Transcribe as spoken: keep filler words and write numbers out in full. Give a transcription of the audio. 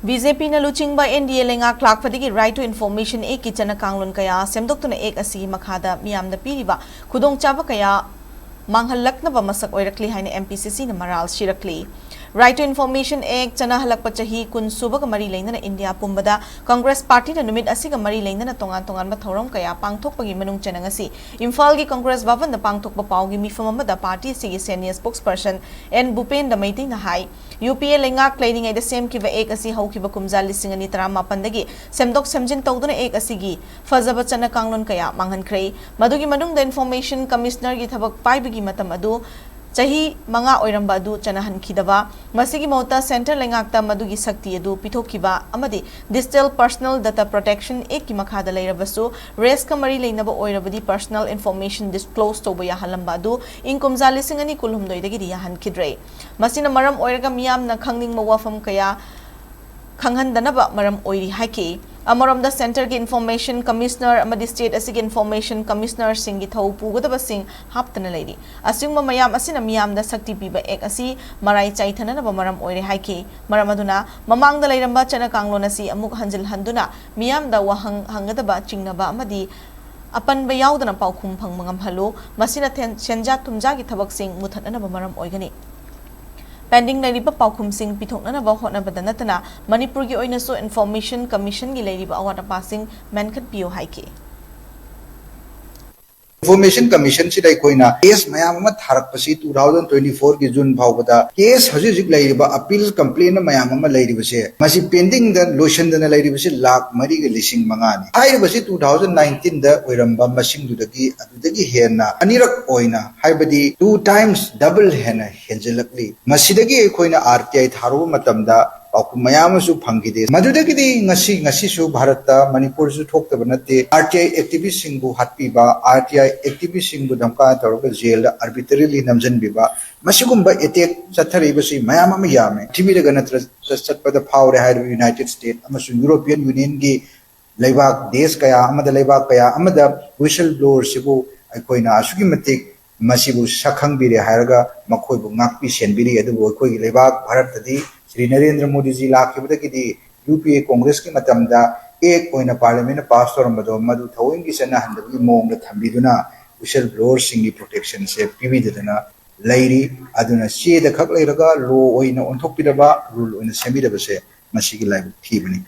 B J ꯄꯤꯅ ꯂꯨꯆꯤꯡꯕ N D ꯑꯦ ꯂꯩꯉꯥꯛ ꯂꯥꯛꯄꯗꯒꯤ Right to Information Act ꯀꯤ ꯆꯠꯅ ꯀꯥꯡꯂꯣꯟ ꯀꯌꯥ ꯁꯦꯝꯗꯣꯛꯇꯨꯅ Act ꯑꯁꯤꯒꯤ ꯃꯈꯥꯗ ꯃꯤꯌꯥꯝꯗ ꯄꯤꯔꯤꯕ ꯈꯨꯗꯣꯡꯆꯥꯕ ꯀꯌꯥ ꯃꯥꯡꯍꯜꯂꯛꯅꯕ ꯃꯁꯛ ꯑꯣꯏꯔꯛꯂꯤ ꯍꯥꯏꯅ M P C C ꯅ ꯃꯔꯥꯜ ꯁꯤꯔꯛꯂꯤ꯫ Right to Information Act ꯆꯠꯅꯍꯜꯂꯛꯄ ꯆꯍꯤ ꯀꯨꯟ ꯁꯨꯕꯒ ꯃꯔꯤ ꯂꯩꯅꯅ ꯏꯟꯗꯤꯌꯥ ꯄꯨꯝꯕꯗ ꯀꯪꯒ꯭ꯔꯦꯁ ꯄꯥꯔꯇꯤꯅ ꯅꯨꯃꯤꯠ ꯑꯁꯤꯒ ꯃꯔꯤ ꯂꯩꯅꯅ ꯇꯣꯉꯥꯟ ꯇꯣꯉꯥꯟꯕ ꯊꯧꯔꯝ ꯀꯌꯥ ꯄꯥꯡꯊꯣꯛꯄꯒꯤ ꯃꯅꯨꯡ ꯆꯟꯅ ꯉꯁꯤ ꯏꯝꯐꯥꯜꯒꯤ ꯀꯪꯒ꯭ꯔꯦꯁ ꯚꯕꯟꯗ ꯄꯥꯡꯊꯣꯛꯄ ꯄꯥꯎꯒꯤ ꯃꯤꯐꯝ ꯑꯃꯗ ꯄꯥꯔꯇꯤ ꯑꯁꯤꯒꯤ senior spokesperson N ꯚꯨꯄꯦꯟꯗ꯭ꯔ ꯃꯩꯇꯩꯅ ꯍꯥꯏ, ꯌꯨ ꯄꯤ ꯑꯦ ꯂꯩꯉꯥꯛ ꯂꯩꯔꯤꯉꯩꯗ ꯁꯦꯝꯈꯤꯕ Act ꯑꯁꯤ ꯍꯧꯈꯤꯕ ꯀꯨꯝꯖꯥ ꯂꯤꯁꯤꯡ ꯑꯅꯤ ꯇꯔꯥꯃꯥꯄꯟꯗꯒꯤ ꯁꯦꯝꯗꯣꯛ ꯁꯦꯝꯖꯤꯟ ꯇꯧꯗꯨꯅ Act ꯑꯁꯤꯒꯤ ꯐꯖꯕ ꯆꯠꯅ ꯀꯥꯡꯂꯣꯟ ꯀꯌꯥ ꯃꯥꯡꯍꯟꯈ꯭ꯔꯦ꯫ ꯃꯗꯨꯒꯤ ꯃꯅꯨꯡꯗ Information Commissioner ꯒꯤ ꯊꯕꯛ ꯄꯥꯏꯕꯒꯤ ꯃꯇꯝ ꯑꯗꯨ ꯆꯍꯤ ꯃꯉꯥ ꯑꯣꯏꯔꯝꯕ ꯑꯗꯨ ꯆꯠꯅꯍꯟꯈꯤꯗꯕ, ꯃꯁꯤꯒꯤ ꯃꯍꯨꯠꯇ centre ꯂꯩꯉꯥꯛꯇ ꯃꯗꯨꯒꯤ ꯁꯛꯇꯤ ꯑꯗꯨ ꯄꯤꯊꯣꯛꯈꯤꯕ ꯑꯃꯗꯤ Digital Personal Data Protection Act ꯀꯤ ꯃꯈꯥꯗ ꯂꯩꯔꯕꯁꯨ race ꯀ ꯃꯔꯤ ꯂꯩꯅꯕ ꯑꯣꯏꯔꯕꯗꯤ personal information disclose ꯇꯧꯕ ꯌꯥꯍꯜꯂꯝꯕ ꯑꯗꯨ ꯏꯪ ꯀꯨꯝꯖꯥ ꯂꯤꯁꯤꯡ ꯑꯅꯤ ꯀꯨꯟꯍꯨꯝꯗꯣꯏꯗꯒꯤꯗꯤ ꯌꯥꯍꯟꯈꯤꯗ꯭ꯔꯦ꯫ ꯃꯁꯤꯅ ꯃꯔꯝ ꯑꯣꯏꯔꯒ ꯃꯤꯌꯥꯝꯅ ꯈꯪꯅꯤꯡꯕ ꯋꯥꯐꯝ ꯀꯌꯥ ꯈꯪꯍꯟꯗꯅꯕ ꯃꯔꯝ ꯑꯣꯏꯔꯤ ꯍꯥꯏꯈꯤ꯫ ꯑꯃꯔꯣꯝꯗ centre ꯒꯤ Information Commissioner ꯑꯃꯗꯤ state ꯑꯁꯤꯒꯤ Information Commissioner ꯁꯤꯡꯒꯤ ꯊꯧ ꯄꯨꯒꯗꯕꯁꯤꯡ ꯍꯥꯞꯇꯅ ꯂꯩꯔꯤ꯫ ꯑꯁꯤꯒꯨꯝꯕ ꯃꯌꯥꯝ ꯑꯁꯤꯅ ꯃꯤꯌꯥꯝꯗ ꯁꯛꯇꯤ ꯄꯤꯕ Act ꯑꯁꯤ ꯃꯔꯥꯏ ꯆꯥꯏꯊꯅꯅꯕ ꯃꯔꯝ ꯑꯣꯏꯔꯦ ꯍꯥꯏꯈꯤ꯫ ꯃꯔꯝ ꯑꯗꯨꯅ ꯃꯃꯥꯡꯗ ꯂꯩꯔꯝꯕ ꯆꯠꯅ ꯀꯥꯡꯂꯣꯟ ꯑꯁꯤ ꯑꯃꯨꯛ ꯍꯟꯖꯤꯜꯍꯟꯗꯨꯅ ꯃꯤꯌꯥꯝꯗ ꯋꯥꯍꯪ ꯍꯪꯒꯗꯕ, ꯆꯤꯡꯅꯕ ꯑꯃꯗꯤ ꯑꯄꯟꯕ ꯌꯥꯎꯗꯅ ꯄꯥꯎꯈꯨꯝ ꯐꯪꯕ ꯉꯝꯍꯜꯂꯨ꯫ ꯃꯁꯤꯅ ꯊꯦꯟ-, ꯁꯦꯟꯖꯥ ꯊꯨꯝꯖꯥꯒꯤ ꯊꯕꯛꯁꯤꯡ ꯃꯨꯊꯠꯅꯅꯕ ꯃꯔꯝ ꯑꯣꯏꯒꯅꯤ꯫ Pending ꯂꯩꯔꯤꯕ ꯄꯥꯎꯈꯨꯝꯁꯤꯡ ꯄꯤꯊꯣꯛꯅꯅꯕ ꯍꯣꯠꯅꯕꯗ ꯅꯠꯇꯅ ꯃꯅꯤꯄꯨꯔꯒꯤ ꯑꯣꯏꯅꯁꯨ Information Commission ꯒꯤ ꯂꯩꯔꯤꯕ ꯑꯋꯥꯠ ꯑꯄꯥꯁꯤꯡ ꯃꯦꯟꯈꯠꯄꯤꯌꯨ ꯍꯥꯏꯈꯤ꯫ Information Commission ꯁꯤꯗ ꯑꯩꯈꯣꯏꯅ case ꯃꯌꯥꯝ ꯑꯃ ꯊꯥꯔꯛꯄꯁꯤ two thousand twenty four ꯒꯤ June ꯐꯥꯎꯕꯗ case ꯍꯧꯖꯤꯛ ꯍꯧꯖꯤꯛ ꯂꯩꯔꯤꯕ appeal complaint ꯃꯌꯥꯝ ꯑꯃ ꯂꯩꯔꯤꯕꯁꯦ, ꯃꯁꯤ pending ꯗ ꯂꯣꯏꯁꯤꯟꯗꯅ ꯂꯩꯔꯤꯕꯁꯤ ꯂꯥꯈ ꯃꯔꯤꯒ ꯂꯤꯁꯤꯡ ꯃꯉꯥꯅꯤ꯫ ꯍꯥꯏꯔꯤꯕꯁꯤ two thousand nineteen ꯗ ꯑꯣꯏꯔꯝꯕ ꯃꯁꯤꯡꯗꯨꯗꯒꯤ ꯑꯗꯨꯗꯒꯤ ꯍꯦꯟꯅ ꯑꯅꯤꯔꯛ ꯑꯣꯏꯅ, ꯍꯥꯏꯕꯗꯤ two times, double ꯍꯦꯟꯅ ꯍꯦꯟꯖꯤꯜꯂꯛꯂꯤ꯫ ꯃꯁꯤꯗꯒꯤ ꯑꯩꯈꯣꯏꯅ R T I ꯊꯥꯔꯨꯕ ꯃꯇꯝꯗ ꯄꯥꯎꯈꯨꯝ ꯃꯌꯥꯝ ꯑꯃꯁꯨ ꯐꯪꯈꯤꯗꯦ꯫ ꯃꯗꯨꯗꯒꯤꯗꯤ ꯉꯁꯤ, ꯉꯁꯤꯁꯨ ꯚꯥꯔꯠꯇ, ꯃꯅꯤꯄꯨꯔꯁꯨ ꯊꯣꯛꯇꯕ ꯅꯠꯇꯦ, R T I activist ꯁꯤꯡꯕꯨ ꯍꯥꯠꯄꯤꯕ, R T I activist ꯁꯤꯡꯕꯨ ꯙꯝꯀꯥ ꯇꯧꯔꯒ jail ꯗ arbitrarily ꯅꯝꯁꯤꯟꯕꯤꯕ, ꯃꯁꯤꯒꯨꯝꯕ attack ꯆꯠꯊꯔꯛꯏꯕꯁꯤ ꯃꯌꯥꯝ ꯑꯃ ꯌꯥꯝꯃꯦ꯫ ꯄ꯭ꯔꯤꯊꯤꯕꯤꯗ ꯒꯅꯇꯟꯇ꯭ꯔ ꯆꯠꯄꯗ ꯐꯥꯎꯔꯦ ꯍꯥꯏꯔꯤꯕ United States ꯑꯃꯁꯨꯡ European Union ꯒꯤ ꯂꯩꯕꯥꯛ, ꯗꯦꯁ ꯀꯌꯥ ꯑꯃꯗ, ꯂꯩꯕꯥꯛ ꯀꯌꯥ ꯑꯃꯗ whistleblower ꯁꯤꯕꯨ ꯑꯩꯈꯣꯏꯅ ꯑꯁꯨꯛꯀꯤ ꯃꯇꯤꯛ ꯃꯁꯤꯕꯨ ꯁꯛ ꯈꯪꯕꯤꯔꯦ ꯍꯥꯏꯔꯒ ꯃꯈꯣꯏꯕꯨ ꯉꯥꯛꯄꯤ ꯁꯦꯟꯕꯤꯔꯤ꯫ ꯑꯗꯨꯕꯨ ꯑꯩꯈꯣꯏꯒꯤ ꯂꯩꯕꯥꯛ ꯚꯥꯔꯠꯇꯗꯤ ꯁ꯭ꯔꯤ ꯅꯔꯦꯟꯗ꯭ꯔ ꯃꯣꯗꯤꯖꯤ ꯂꯥꯛꯈꯤꯕꯗꯒꯤꯗꯤ ꯌꯨ ꯄꯤ ꯑꯦ ꯀꯣꯡꯒ꯭ꯔꯦꯁꯀꯤ ꯃꯇꯝꯗ ꯑꯦꯛ ꯑꯣꯏꯅ ꯄꯥꯔꯂꯤꯌꯥꯃꯦꯟꯅ ꯄꯥꯁ ꯇꯧꯔꯝꯕꯗꯣ ꯃꯗꯨ ꯊꯑꯣꯏꯒꯤ ꯆꯠꯅꯍꯟꯗꯕꯒꯤ ꯃꯑꯣꯡꯗ ꯊꯝꯕꯤꯗꯨꯅ ꯋꯤꯁꯜ ꯕ꯭ꯂꯣꯋꯔꯁꯤꯡꯒꯤ ꯄ꯭ꯔꯣꯇꯦꯛꯁꯟꯁꯦ ꯄꯤꯕꯤꯗꯗꯅ ꯂꯩꯔꯤ꯫ ꯑꯗꯨꯅ ꯆꯦꯗ ꯈꯛ ꯂꯩꯔꯒ ꯂꯣ ꯑꯣꯏꯅ ꯑꯣꯟꯊꯣꯛꯄꯤꯔꯕ, ꯔꯨꯜ ꯑꯣꯏꯅ ꯁꯦꯝꯕꯤꯔꯕꯁꯦ ꯃꯁꯤꯒꯤ ꯂꯥꯏꯕꯛ ꯊꯤꯕꯅꯤ꯫